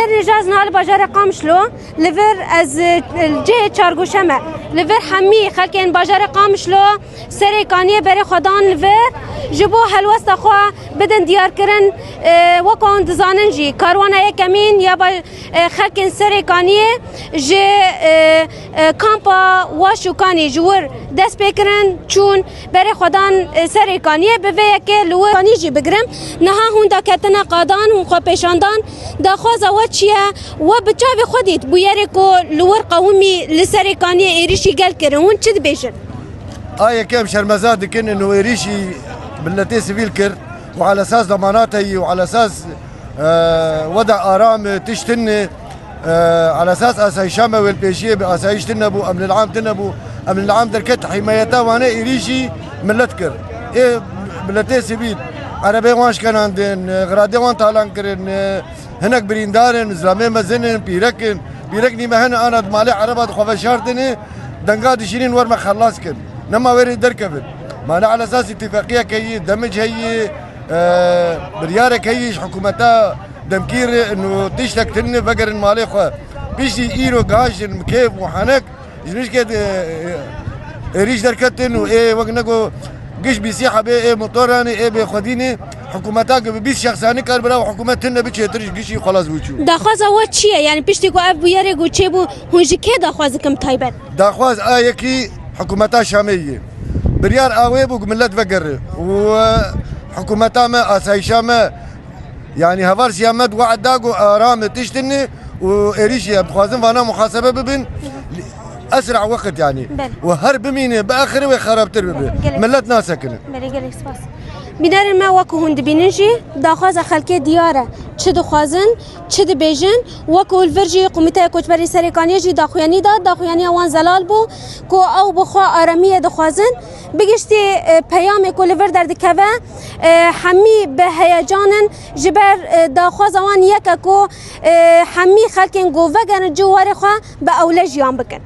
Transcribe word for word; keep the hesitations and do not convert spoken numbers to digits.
Rêja ez niha li bajarê Qamişlo, li vir ez, e, cihê Çargoşe me. Li vir hemî xelkên bajarê Qamişlo Serê Kaniyê berê xwe dan li vir. Ji bo helwesta xwe bidin diyarkirin, e, wek hûn dizanin jî, karwana yekemîn ya ba-, e, xelkên Serê Kaniyê ji, e, e, kampa Waş û Kanî ji wir dest pê kirin, çûn berê xwe dan, e, Serê Kaniyê. Bi vê yekê li wir Kanî jî bigirim. Niha hûn daketine qadan, hûn xwe pêşandan. Daxwaza we çi ye? We bi çavê xwe dît bûyerê ku li wir qewimî li Serê Kaniyê êrîşî gel kirin. Hûn çi dibêjin? A yekem şermeza dikin û êrîşî miletê sivîl kir û ala esas demanateyî û ala esas, e, weda aram, e, tişt tune, e, ala esas asayîşa me wê li pêşiyê bi asayîş tune bû, emnil am tune bû, emnil am derket hîmayeta wane êrîşî milet kir. Ê miletê sivîl, erebê wan şkenandin, e, xiradê wan talan kirin, e, hinek birîndar in, zilamê mezin in, pîrek in. Pîrek nîme hene ana di malê ereba di xwe veşartine, denga dişînin wer me xelas kin. Nema wê rê derkevin. Ma ne ala esas îtîfaqiyek heyî, demic heyî, e, biryarek heyî ji hikûmeta demkî re û tiştek tune vegerin malê xwe. Piştî îro gihajin kêf û henek, ji nişkê de, e, êrîş derketin û ê wek nego giş bîsî hebê ê motoranê ê bêxwedînê hikûmeta ki bi bîst şexsanî kar bira û hikûmet tune bi çêtir ji gişî xelas bû çû. Daxwaza we çi ye? Yani piştî ku ev bûyerê ku çêbû, hûn ji kê daxwaz dikin taybet? Daxwaz a yekî hikûmeta Şamê ye. Biryar a wê bû ku millet vegere û, e, hikûmeta me, asayîşa me, yani heval Siyamet we'd da ku aram tişt tune û êrîşî em dixwazin vana muhasebe bibin. Esra weqt yani. Belê. Û her bimîne bi axirê wê xerabtir bibe. Gelek. Millet nasekine. Belê, gelek spas. Bînerên me, wek hûn dibînin jî daxwaza xelkê diyar e. Çi dixwazin, çi dibêjin. Wek li vir jî Komîteya Koçberî Serê Kaniyê jî daxuyanî da. Daxuyaniya wan zelal bû ku ew bi xwe aramiyê dixwazin. Bi giştî, e, peyamê ku li vir derdikeve, e, hemî bi heyecan in, ji ber, e, daxwaza wan yek e ku, e, hemî xelkên ku vegerin cû warê xwe bi ewle jiyan bikin.